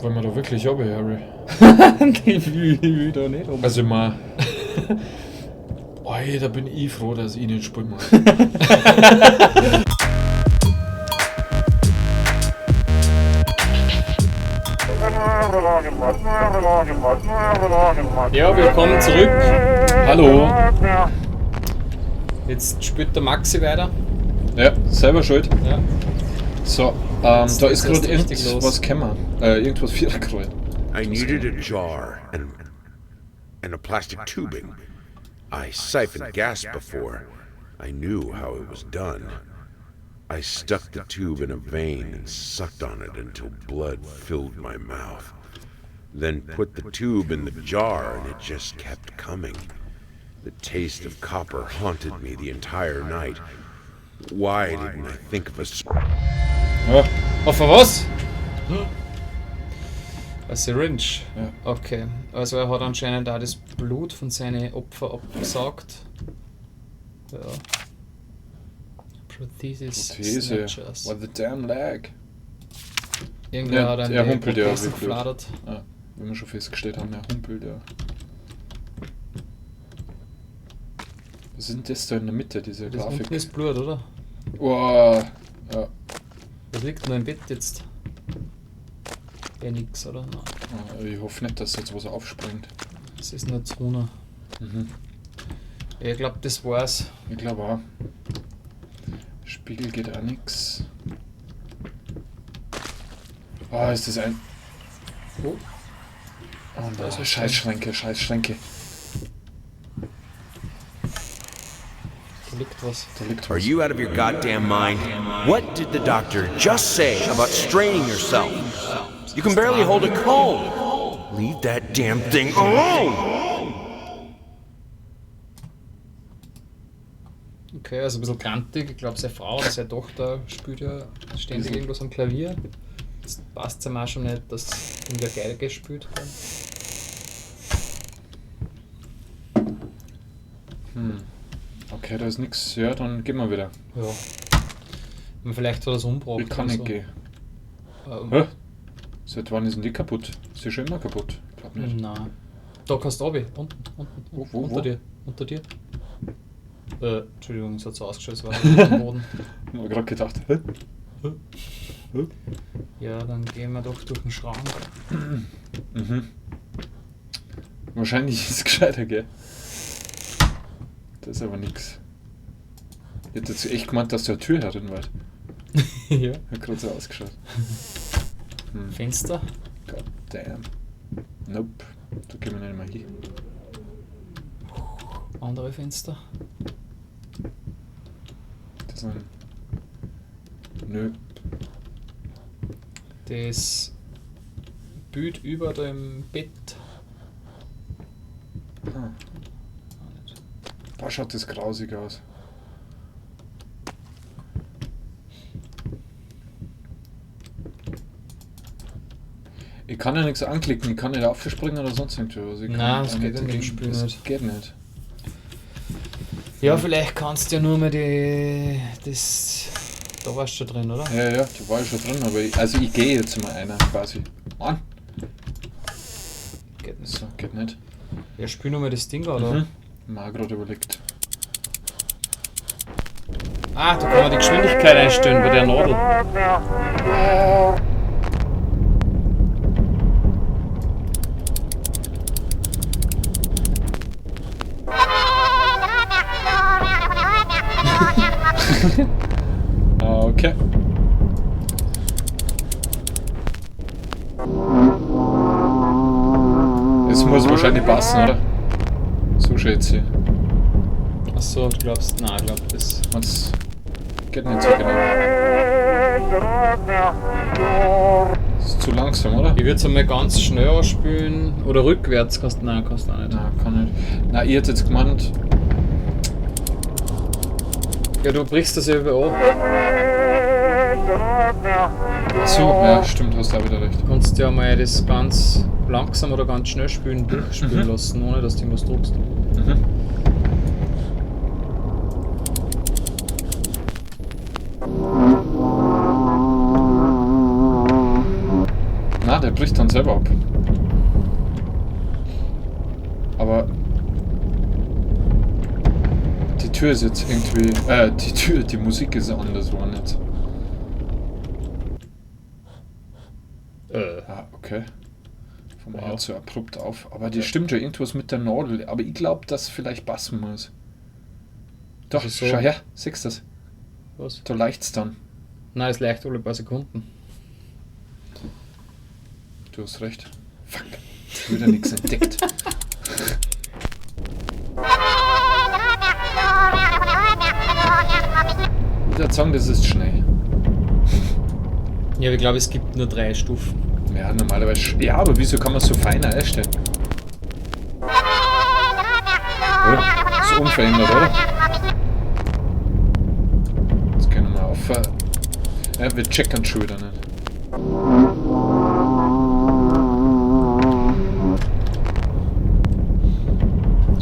Wollen wir da wirklich runter, Harry? Ich will da nicht um. Also, ich mein. Oi, da bin ich froh, dass ich nicht spielen muss. Ja, willkommen zurück. Hallo. Jetzt spielt der Maxi weiter. Ja, selber schuld. Ja. So, Jetzt da ist geht's gerade erst richtig irgendwas los. gekommen. Irgendwas viergerollt. I needed a jar and a plastic tubing. I siphoned gas before. I knew how it was done. I stuck the tube in a vein and sucked on it until blood filled my mouth. Then put the tube in the jar and it just kept coming. The taste of copper haunted me the entire night. Why didn't I think of a Ja, Auf was? A Syringe. Ja. Okay. Also er hat anscheinend auch das Blut von seinen Opfern abgesaugt. Ja. Prothesis Prothese. Snatchers. What the damn lag. Irgendwer Ja, hat einen er humpelt ja Prothesen wie blöd. gefladert. Ja, wie wir schon festgestellt haben, er humpelt ja. Was ist denn das da in der Mitte, diese Das Grafik? unten ist Blut, oder? Oh, ja. Was liegt denn da im Bett jetzt? Ja, nix, oder? Nein. Ah, Ich hoffe nicht, dass jetzt was aufspringt. Das ist nur Zone. Mhm. Ich glaube, das war's. Ich glaube auch. Spiegel geht auch nix. Ah, ist das ein. Oh. Oh Da ist nein, was Scheißschränke, Scheißschränke. Da liegt was. Da liegt Are was. you out of your goddamn mind? What did the doctor just say about straining yourself? You can barely hold a comb. Leave that damn thing alone! Okay, also ein bisschen grantig. Ich glaube, seine Frau oder seine Tochter spielt ja ständig Bisschen. irgendwas am Klavier. Das passt ihm auch schon nicht, dass irgendwer Geige spielt. Hm. Okay, da ist nix. Ja, dann gehen wir wieder. Ja. Und vielleicht hat er es umgebracht. Ich kann oder nicht so. gehen. Ähm, Hä? Seit wann ist denn die kaputt? Ist die schon immer kaputt? Ich glaub nicht. Nein. Da kannst du runter. Unten, unten, Wo, wo, unter wo? dir. Unter dir. Entschuldigung, es hat so ausgeschaut, es war am Boden. Ich hab gerade gedacht. Hä? Hä? Hä? Ja, dann gehen wir doch durch den Schrank. Mhm. Wahrscheinlich ist es gescheiter, gell? Das ist aber nix. Ich hätte jetzt echt gemeint, dass da eine Tür herin war. Ja. Hat gerade so ausgeschaut. Hm. Fenster. God damn. Nope. Da gehen wir nicht mehr hin. Andere Fenster. Das sind. Nö. Das Bild über dem Bett. Ah. Boah, schaut das grausig aus. Ich kann ja nichts anklicken, ich kann nicht aufspringen oder sonst irgendwas. Ich kann Nein, das auch geht in dem dagegen- Spiel das nicht. Geht nicht. Ja, vielleicht kannst du ja nur mal die. Das. Da warst du schon drin, oder? Ja, ja, da war ich schon drin, aber ich, also ich gehe jetzt mal einer quasi. Mann! Geht nicht. So, geht nicht. Ja, spiel nur mal das Ding, oder? Mhm. Mal gerade überlegt. Ah, da kann man die Geschwindigkeit einstellen bei der Nadel. Ah, okay. Es muss wahrscheinlich passen, oder? So schätze ich. Achso, du glaubst. Nein, ich glaub, das. Wenn's geht nicht so genau. Ist zu langsam, oder? Ich würde es einmal ganz schnell anspülen. Oder rückwärts kannst du. Nein, kannst du auch nicht. Nein, kann nicht. Nein, ich hätte jetzt gemeint, Ja, du brichst das ja über an. ach so, ja, stimmt, hast du auch wieder recht. Du kannst ja mal das ganz langsam oder ganz schnell spülen, durchspülen Mhm. lassen, ohne dass du irgendwas druckst. Mhm. Na, Nein, der bricht dann selber ab. Aber die Tür ist jetzt irgendwie. Die Tür, die Musik ist anders geworden jetzt. Ah, okay. Vom Wow. hört so abrupt auf. Aber die stimmt ja irgendwas mit der Nadel. Aber ich glaube, dass vielleicht passen muss. Doch, Also so- schau her, siehst du das? Was? Da leicht's dann. Nein, es leicht alle paar Sekunden. Du hast recht. Fuck. Wieder nichts entdeckt. Ich würde sagen, das ist schnell. Ja, ich glaube, es gibt nur 3 Stufen. Ja, normalerweise. Ja, aber wieso kann man so feiner einstellen? Oder? Ist unverändert, oder? Jetzt gehen wir mal auf. Ja, wir checken schon wieder nicht.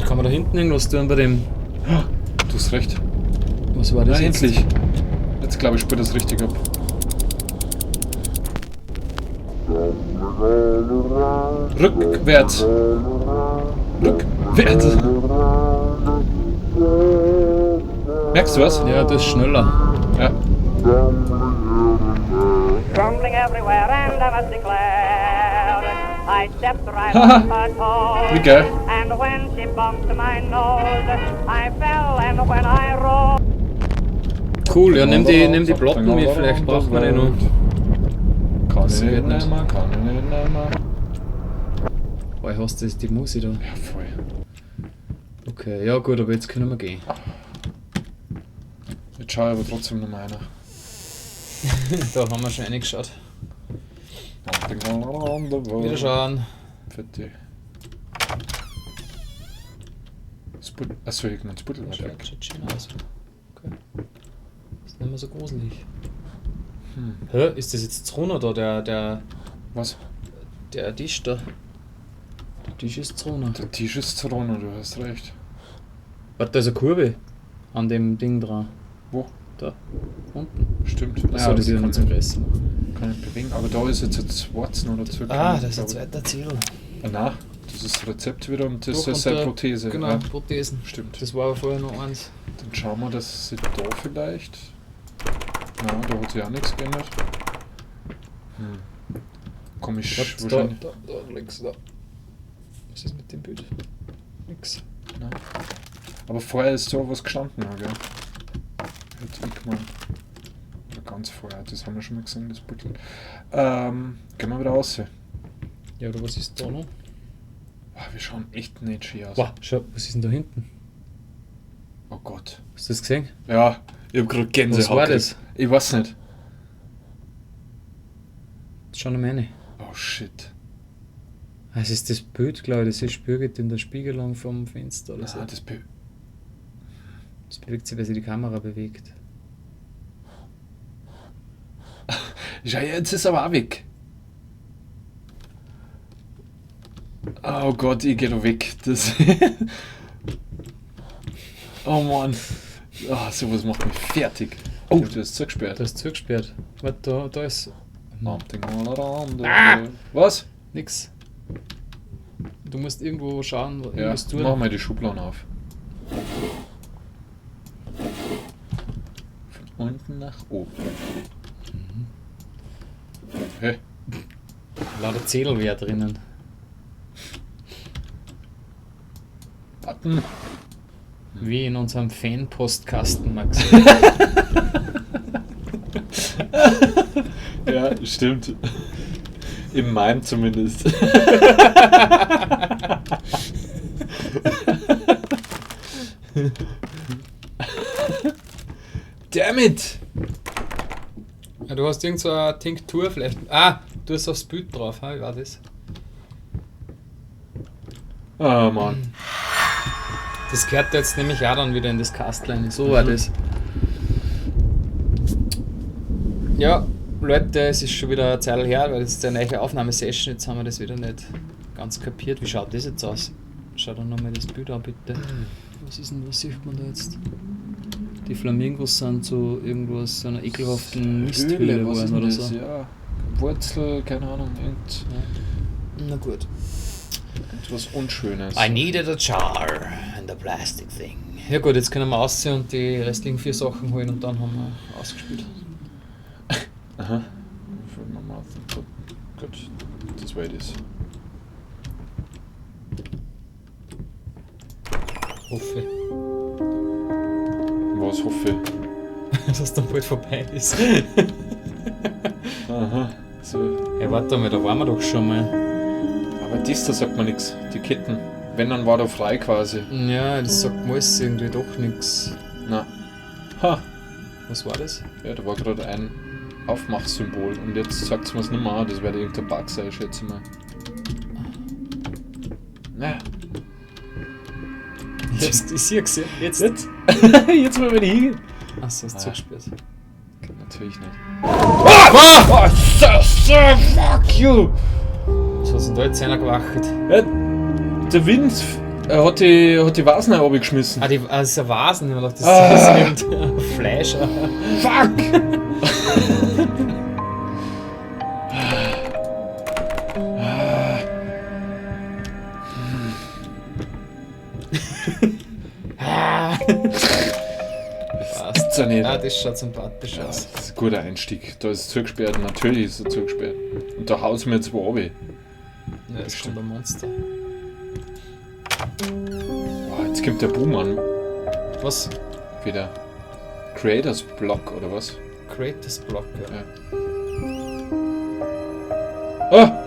Kann man da hinten irgendwas tun bei dem? Du hast recht. Was war das Na, jetzt? endlich. Jetzt glaube ich, spürt das richtig ab. Rückwärts. Rückwärts. Merkst du was? Ja, das ist schneller. Ja. Grumbling everywhere, and I must declare, I stepped right on her toes. Wie geil. And when she bumped my nose, I fell, and when I rose. Cool, ja, nimm die Platten mit, vielleicht braucht man die noch. Kann Das ich geht nicht nicht. mehr, kann ich nicht mehr. Boah, ich hasse das, die Musik da. Ja, voll. Okay, ja gut, aber jetzt können wir gehen. Jetzt schau ich aber trotzdem noch mal einer. Da haben wir schon reingeschaut. Wieder schauen. Fertig. Achso, ich kann das Puttel nicht weg. Schaut schön aus. Okay. Ist nicht mehr so gruselig. Hm. Hä, ist das jetzt Zrona da, der, Was? der Tisch da? Der Tisch ist Zrona. Der Tisch ist Zrona, du hast recht. Warte, da ist eine Kurve an dem Ding dran. Wo? Da. Unten. Stimmt. Achso, das ist ja kann nicht zum ich- Pressen. Kann ich bewegen. Aber da ist jetzt ein Schwarzen oder zwei. Ah, da ist ein zweiter Zettel. Ah, nein, das ist das Rezept wieder und das Doch, ist und seine der- Prothese. Genau, Ja, Prothesen. stimmt. Das war aber vorher noch eins. Dann schauen wir, dass sie da vielleicht. Nein, da hat sich auch nichts geändert. Hm. Komm ich Warte, wahrscheinlich. Da, links, da. Was ist mit dem Bild? Nix. Nein. Aber vorher ist da was gestanden, ja, gell? Hätte ich gemeint. Oder ganz vorher, das haben wir schon mal gesehen, das Buttel. Gehen wir wieder raus. Ja, oder was ist da noch? Boah, wir schauen echt nicht schön aus. Boah, schau, was ist denn da hinten? Oh Gott. Hast du das gesehen? Ja, ich hab grad Gänsehaut. Was war gekriegt. das? Ich weiß nicht. Schau noch mal rein. Oh shit. Ah, Es ist das Bild, glaube ich, das ist spiegelt in der Spiegelung vom Fenster oder so. Ah, das Be Das bewegt sich, weil sich die Kamera bewegt. Schau, jetzt ist aber auch weg. Oh Gott, ich geh da weg. Das oh Mann. Oh, sowas macht mich fertig. Oh, du hast zugesperrt. Da ist zugesperrt. Warte, da ist Something all around the world. Was? nix. Du musst irgendwo schauen, wo Ja, irgendwas tun. mach mal die Schubladen auf. Von unten nach oben. Hey, Lauter Zettel wäre drinnen. Button. Wie in unserem Fanpostkasten, Max. Ja, stimmt. In meinem zumindest. Damn it! Ja, du hast irgend so eine Tinktur vielleicht. Ah, du hast aufs Bild drauf, ha? Wie war das? Oh Mann. Das gehört jetzt nämlich auch dann wieder in das Kastlein. So war das. Ja, Leute, es ist schon wieder eine Zeit her, weil es ist eine neue Aufnahmesession. Jetzt haben wir das wieder nicht ganz kapiert. Wie schaut das jetzt aus? Schau doch nochmal das Bild an, bitte. Was ist denn, was sieht man da jetzt? Die Flamingos sind zu irgendwas, so einer ekelhaften Misthöhle was ist geworden denn oder das? so. Ja, Wurzel, keine Ahnung, Na gut. irgendwas Unschönes. I needed a jar and a plastic thing. Ja gut, jetzt können wir ausziehen und die restlichen 4 Sachen holen und dann haben wir ausgespielt. Aha. Gut, das war das. Hoffe. Was hoffe? Dass dann bald vorbei ist. Aha. So. Hey, warte mal, da waren wir doch schon mal. Aber das da sagt man nichts, die Ketten. Wenn, dann war da frei quasi. Ja, das sagt mir alles irgendwie doch nix. Na. Ha! Was war das? Ja, da war gerade ein Aufmachsymbol und jetzt sagt es mir's nicht mehr an, das wird irgendein Bug sein, schätze ich mal. Na. Jetzt, ich sehe es jetzt. Jetzt? Jetzt mal wieder hingehen. Achso, hast du Ah. zugesperrt. Natürlich nicht. Ah! Ah! So, so, fuck you! Was hat denn da jetzt einer gewacht? Ja, der Wind hat die Vasen runtergeschmissen. Ah, das ist ein Vasen. Ich hab gedacht, das Ah. ist irgendein Fleisch. Fuck! Passt. Gibt's ja nicht. Ah, das schaut sympathisch Ja, aus. das ist ein guter Einstieg. Da ist es zugesperrt, natürlich ist er zugesperrt. Und da haut's mir jetzt wo runter. Ja, jetzt kommt ein Monster. Boah, jetzt kommt der Boom an. Was? Wieder. Creators Block oder was? Creators Block, ja. Ja. Ah!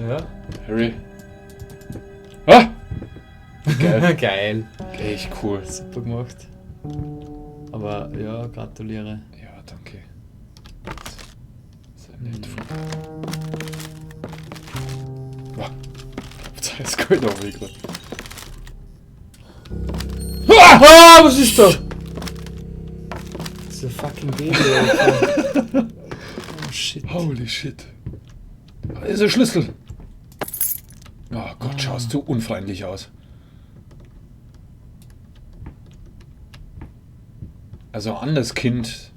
Ja. Harry. Ah! Geil. Geil. Echt cool. Super gemacht. Aber ja, gratuliere. Ja, danke. Sehr nett von dir. Boah. Jetzt ist gut auf mich gerade. Ah, was ist da? Das ist ein fucking Baby, Alter. Oh shit. Holy shit. Da ist ein Schlüssel. Oh Gott, schaust du unfreundlich aus. Also ein anderes Kind,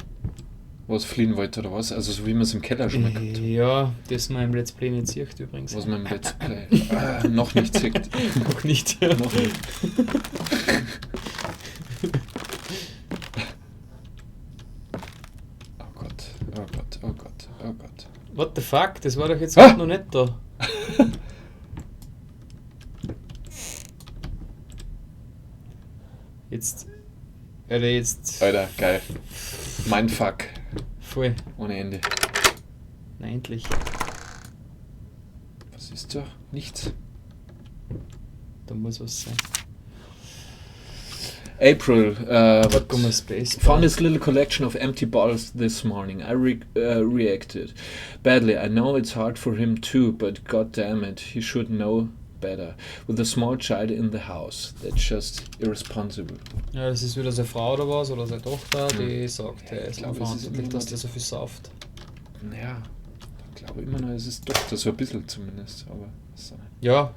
was fliehen wollte oder was? Also so wie man es im Keller schon mal gehabt hat. Ja, das man im Let's Play nicht sieht übrigens. Was man im Let's Play noch nicht sieht. Noch nicht, ja. Noch nicht. Oh Gott, oh Gott, oh Gott, oh Gott. What the fuck? Das war doch jetzt Ah! noch nicht da. Jetzt. Alter, jetzt. Alter, geil. Mindfuck. Voll. Ohne Ende. Na, endlich. Was ist da? Nichts. Da muss was sein. April, what? Guck mal, Space. Found this little collection of empty bottles this morning. I reacted badly. I know it's hard for him too, but god damn it, he should know better. With a small child in the house, that's just irresponsible. Ja, das ist wieder seine Frau oder was, oder seine Tochter, die sagt, er Ich ist glaube, es ist unverantwortlich, immer dass noch der so viel sauft. Ja, ich glaube immer noch, es ist Tochter, so ein bisschen zumindest, aber ist auch nicht. Ja,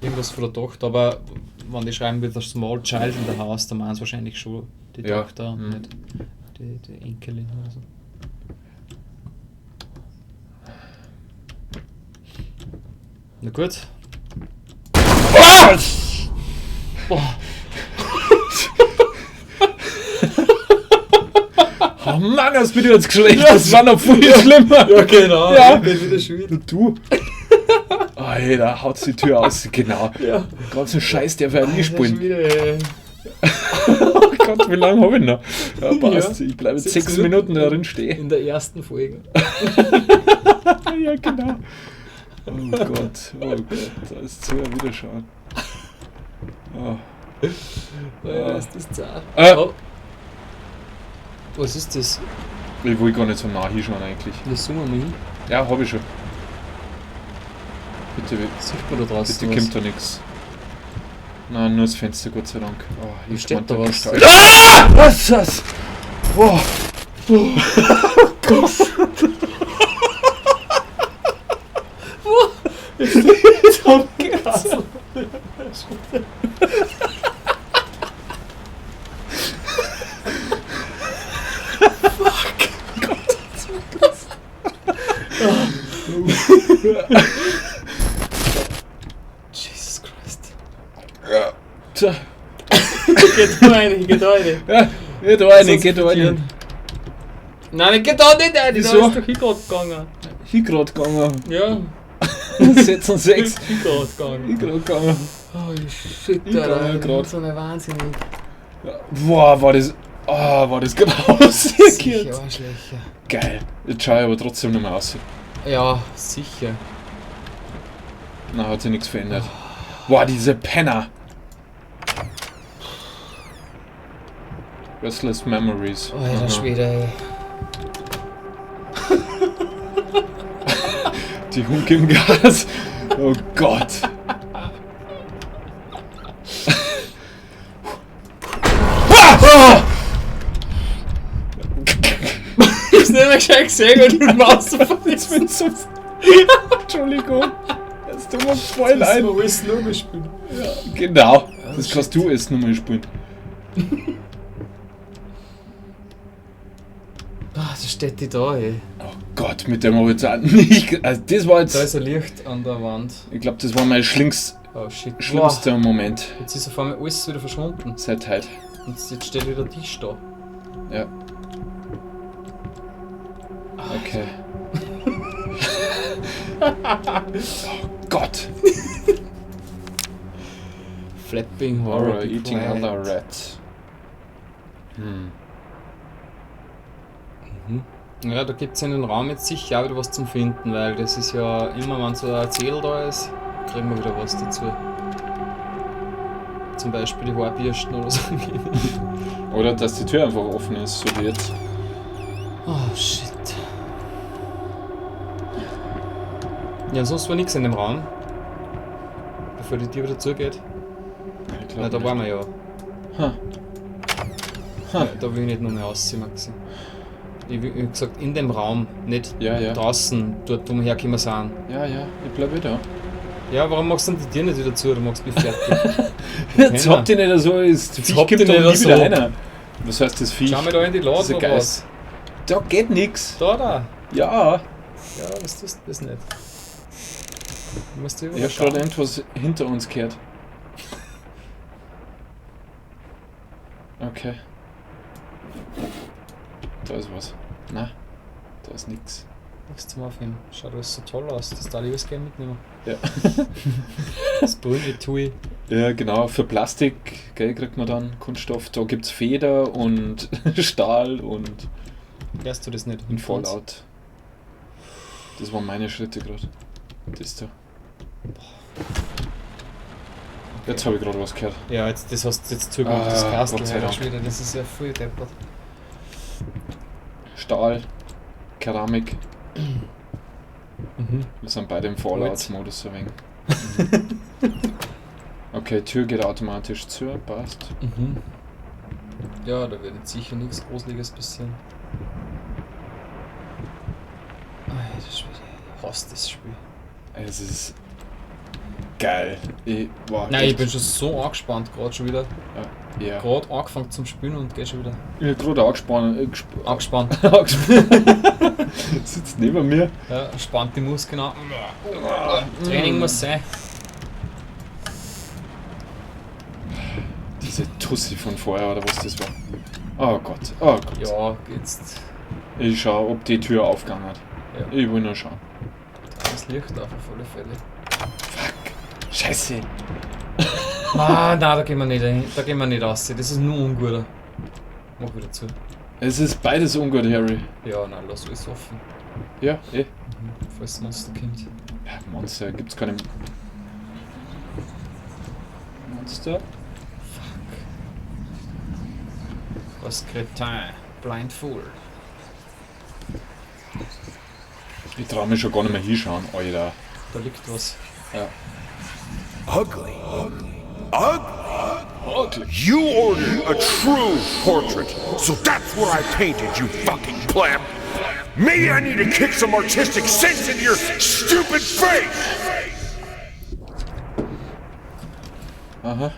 irgendwas von der Tochter, aber wenn die schreiben with a small child in the house, dann meinen sie wahrscheinlich schon die Ja. Tochter und Mhm. nicht die Enkelin oder so. Na gut. Ah! Boah. Oh Mann, das bin ich jetzt geschlecht. Das war noch viel schlimmer. Ja, genau. Ja. Ich bin wieder schuld. Und du? Alter, haut die Tür aus. Genau. Ja. Den ganzen Scheiß, der wir nie spielen. Wieder, ey. Oh Gott, wie lange habe ich noch? Ja, passt. Ja. Ich bleibe jetzt 6 6 Minuten darin stehen. In der ersten Folge. Ja, genau. Oh Gott, oh Gott, da ist zu Wiederschauen. Oh. Alter, ist das zart. Oh. Was ist das? Ich will gar nicht so nah hinschauen eigentlich. Das zoomen wir mal hin. Ja, habe ich schon. Bitte, Sieht man da draußen bitte was? kommt da nichts. Nein, nur das Fenster, Gott sei Dank. Oh, hier Steht da was? Gestalt. Ah! Was ist das? Oh. Oh Gott. Jesus Christ. Ja. Tja. Geht da rein, geht da rein. Ja, geht rein, geht rein. Nein, ich geh da nicht rein, da Wieso? ist doch hingrad gegangen. Hingrad gegangen. Ja, 6 und 6. hingrad gegangen. Hingrad gegangen. Oh shit, Ich Alter, kann ja ich bin grad. so eine wahnsinnig. Ja. Boah, war das. Ah, war das grausig Sicher jetzt. Arschlöcher. Geil. Jetzt schau ich aber trotzdem nicht mehr aus. Ja, sicher. Na, hat sich nichts verändert. Boah, diese Penner. Restless Memories. Alter Aha. Schwede, ey. Die Hunk im Gas. Oh Gott. Ah! Ich hab's nicht mehr gescheit gesehen, weil du den Maus Jetzt bin ich so. Entschuldigung. Das tut mir voll leid. alles nur mehr spielen. Genau. Das kannst du erst nochmal spielen. Ah, da steht die da, ey. Oh Gott, mit dem habe ich jetzt auch nicht. Also das war jetzt. Da ist ein Licht an der Wand. Ich glaube, das war mein Oh shit. schlimmster Moment Boah, jetzt ist auf einmal alles wieder verschwunden. seit heute. Und jetzt steht wieder Tisch da. Ja. Okay. Oh Gott. Flapping Horror. Horror be eating quiet. other rats. Ja, da gibt es in den Raum jetzt sicher auch wieder was zum Finden, weil das ist ja immer, wenn so ein Erzähl da ist, kriegen wir wieder was dazu. Zum Beispiel die Haarbürsten oder so. Oder dass die Tür einfach offen ist, so wie jetzt. Oh shit. Ja, sonst war nichts in dem Raum. Bevor die Tür wieder zugeht. Ich Na, glaub da nicht. waren wir ja. Ha. Ha. Ja, da will ich nicht noch mehr aussehen, Maxi. Ich will, ich hab gesagt, in dem Raum, nicht Ja. draußen, dort, wo wir hergekommen sind. Ja, ich bleib eh da. Ja, warum machst du denn die Tür nicht wieder zu? Du machst mich fertig. Jetzt habt ihr nicht so, das Viech habt gibt ihr doch nicht nie so. wieder einer. Was heißt das Viech? Schau mal da in die Lade, Dieser oder Geist. was? Da geht nix. Da, da. Ja, Ja, was tust du das nicht? Du musst ich hab gerade irgendwas hinter uns gehört. Okay. Da ist was. Na, da ist nix. Nichts zum Aufheben. Schaut alles so toll aus. Das darf ich alles gerne mitnehmen. Ja. Das Brühe tue Ja, genau. Für Plastik, gell, kriegt man dann Kunststoff. Da gibt's Feder und Stahl und Hörst du das nicht? in Fallout. Das waren meine Schritte gerade. Das da. Jetzt habe ich gerade was gehört. Ja, jetzt, das hast du jetzt zugemacht, das Ah, Kastel Gott sei heute Dank. schon wieder. Das ist ja voll deppert. Stahl, Keramik. Wir sind beide im Fallout-Modus ein wenig. Okay, Tür geht automatisch zu, passt. Mhm. Ja, da wird jetzt sicher nichts Gruseliges passieren. Alter Schwede, ich hasse das Spiel. Es ist geil. Ich, boah, Nein, ich echt. bin schon so angespannt gerade schon wieder. Ja. Gerade angefangen zum Spielen und geh schon wieder. Ich hab gerade angespannt. Angespannt. Angespannt. Sitzt neben mir. Ja, spannt die Muskeln an. Training muss sein. Diese Tussi von vorher oder was das war. Oh Gott, oh Gott. Ja, jetzt Ich schau, ob die Tür aufgegangen hat. Ja. Ich will nur schauen. das Licht auf alle Fälle. Fuck. Scheiße. Nein, nein, da gehen wir nicht hin. Da gehen wir nicht raus. Das ist nur ungut. Mach wieder zu. Es ist beides ungut, Harry. Ja, nein, lass alles offen, Ja, eh. falls das Monster kommt. Ja, Monster, gibt's keine. Monster? Was Cretin? Blind Fool. Ich trau mich schon gar nicht mehr hinschauen, Alter. Da liegt was. Ja. Ugly. Ugly. You ordered a true portrait, so that's what I painted, you fucking pleb. Maybe I need to kick some artistic sense into your stupid face! Aha.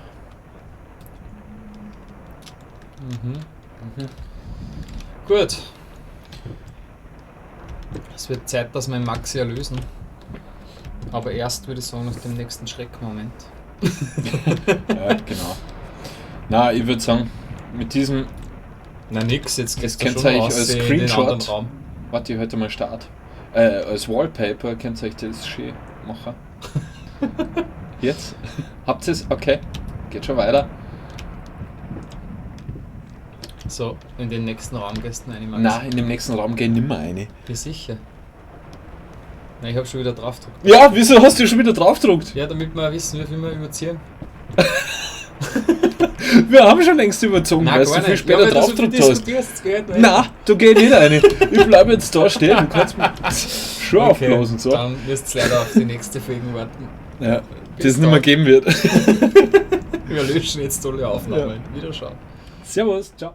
Gut. Es wird Zeit, dass wir Maxi erlösen. Aber erst würde ich sagen, nach dem nächsten Schreckmoment. Ja, genau. Na, ich würde sagen, mit diesem, Na nix, jetzt Das geht's da könnt schon ihr euch raus als in den Screenshot- anderen Raum. warte, ich heute mal Start. Als Wallpaper könnt ihr euch das schön machen. Jetzt? Habt ihr es? Okay. Geht schon weiter. So, in den nächsten Raum gehst du rein, Max. Na, in dem nächsten Raum geh ich nimmer rein. Bist sicher? Na, ich hab schon wieder drauf gedrückt. Ja, wieso hast du schon wieder draufgedruckt? Ja, damit wir wissen, wie viel wir überziehen. Wir haben schon längst überzogen, weil du gar viel nicht. später ja, weil du so viel draufgedruckt hast. diskutierst, geht nicht. Na, du geh nicht rein. Ich bleib jetzt da stehen. Du kannst mich schon aufblasen. So. Dann wirst du leider auf die nächste Folge warten. Ja, Bis das nicht mehr dann. geben wird. Wir löschen jetzt alle Aufnahmen. Wiederschauen. Servus, ciao.